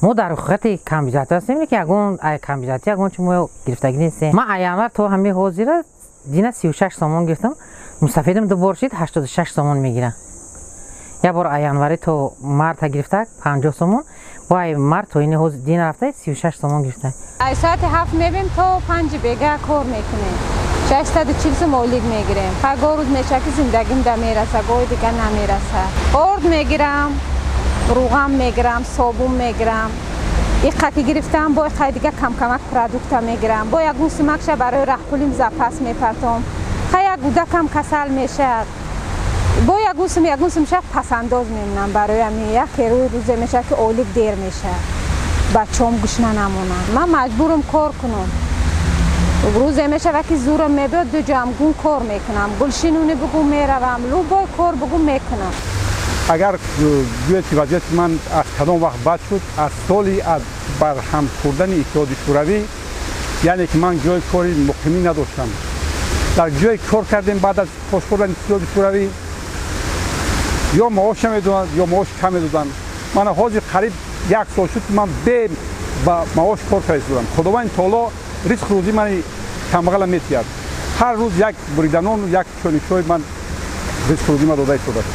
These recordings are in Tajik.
Мо дар ҳуқуқати камбизоатӣ ҳастем, ки ягон камбизоатӣ, ягон чи мо гирифтагӣ нестем. Ман январ то ҳамин ҳозира дина 36 сомон гирифтам. Мустафидам ду бор шид, 86 сомон мегирам. Як бор январи то марта гирифтак 50 сомон, бо ай март то ини ҳозир дина рафта 36 сомон гирифта. Ай соати 7 мебим, то 5 бега кор мекунем. 640 сом ойлик мегирем. Пагоҳ рӯз меша, ки зиндагим да мераса, гоҳи дига намераса. Орд мегирам, рӯғам мегирам, собун мегирам. Иқа ки гирифтам, бо иқай дига камкамак продукта мегирам. Бо ягон сумакша барои раҳпулим запас мепартом. Ха, як кӯдакам касал мешавад, бо ягон сум, ягон сумша пасандоз мемонам барои ами. Як рӯи рӯзе мешавад, ки ойлик дер мешавад, бачаом гушна намонанд, ман маҷбурам кор кунам. Рӯзе мешавад, ки зӯрам мебиёд, ду ҷамгун кор мекунам. Гулшинуни бугу меравам, любой кор бугу мекунам. Агар гӯяд, ки вазъияти ман аз кадом вақт бад шуд, аз соли аз барҳам хӯрдани Иттиҳоди Шӯравӣ, яъне ки ман ҷои кори муқимӣ надоштам. Дар ҷое кор кардем, баъд аз пош хӯрдани Иттиҳоди Шӯравӣ ё маош намедоданд, ё маош кам медоданд. Мана ҳозир қариб як сол шуд, ки ман бе ба маош кор карда истодам. Худованди таоло ризқ рӯзӣ мани камбағала метиҳад. Ҳар рӯз як буриданону як чойни чой ман ризқ рӯзӣ ма дода истодааст.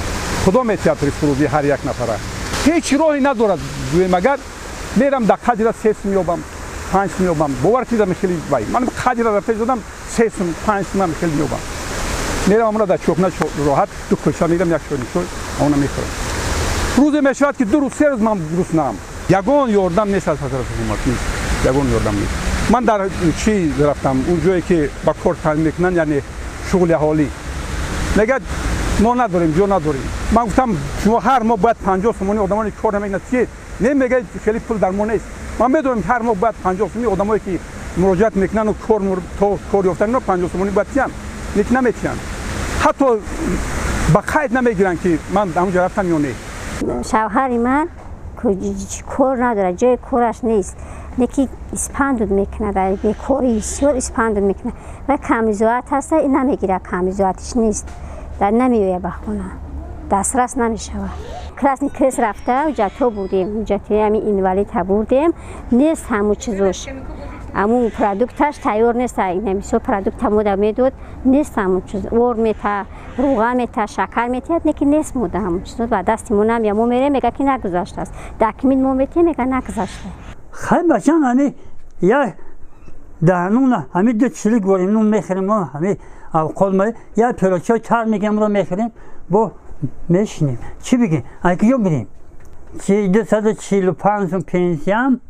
Худо метиҳад ризқу рӯзии ҳар як нафара. Ҳеҷ роҳе надорад. Гӯем, агар мерам, дар қадира 3 сум ёбам, 5 сум ёбам, бовар кунед, хеле вай ман қадира рафта истодам, 3 сум, 5 сум хеле меёбам. Мерам, амона дар чойхона роҳат ду кулча мегирам, як чойни чой, она мехӯрам. Рӯзе мешавад, ки 2 рӯз, 3 рӯз ман гуруснаам. Ягон ёрдам нест аз тарафи ҳукумат, нест, ягон ёрдам нест. Ман дар чӣ рафтам, он ҷое ки ба кор таъмин мекунанд, яъне шуғли аҳолӣ, мегӯяд, мо надорем, ҷо надорем. Ман гуфтам, шумо ҳар моҳ бояд 50 сомони одамоне кор намекунад чи не? Мегӯяд, хеле пул дар мо нест. Ман медонам, ҳар моҳ бояд 50 сомони одамое ки муроҷиат мекунанду кор то кор ёфтан, ино 50 сомонӣ бояд тиҳанд, лекин наметиҳанд. Ҳатто ба қайд намегиранд, ки ман ҳамонҷо рафтам ё не. Шавҳари ман кор надорад, ҷои кораш нест, лекин испандуд мекунад, бекори бисёр испандуд мекунад ва камбизоат ҳаста, намегирад, камбизоатиш нест, дар намеояд ба хона, дастрас намешавад. Красный Крест рафта, ҳуҷҷатҳо бурдем, ҳуҷҷати ҳами инвалидҳа бурдем, нест ҳамун чизош, ҳамун продукташ тайёр нест. Мисол, продукта мода медод, нест ҳамун чиз. Орд мета, рӯған мета, шакар метиҳад, лекин нест мода ҳамун чиз ба дасти мо намея. Мо мерем, мега, ки нагузаштааст документ. Мо метиҳем, мега, нагузашта. Хай, бачам, ҳами як даҳнуна ҳами ду чилик борем, нун мехӯрем мо, ҳами авқот ма як пиёла чой тар мегирем, ро мехӯрем, бо мешинем. Чӣ бигем, ай куҷо бирем? 245 сум пенсиям,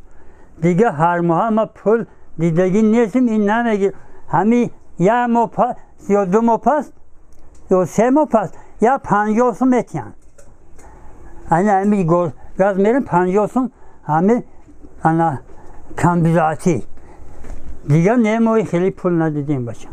дига ҳар моҳа ма пул дидагӣ нестем. Ин намегир, ҳами як моҳ пас ё 2 моҳ пас ё 3 моҳ пас як 50 сум метиҳанд. Ана ҳами газ мерем, 50 сум ҳами ана камбизоатӣ. Дигар не, мои хеле пул надидем, бачам.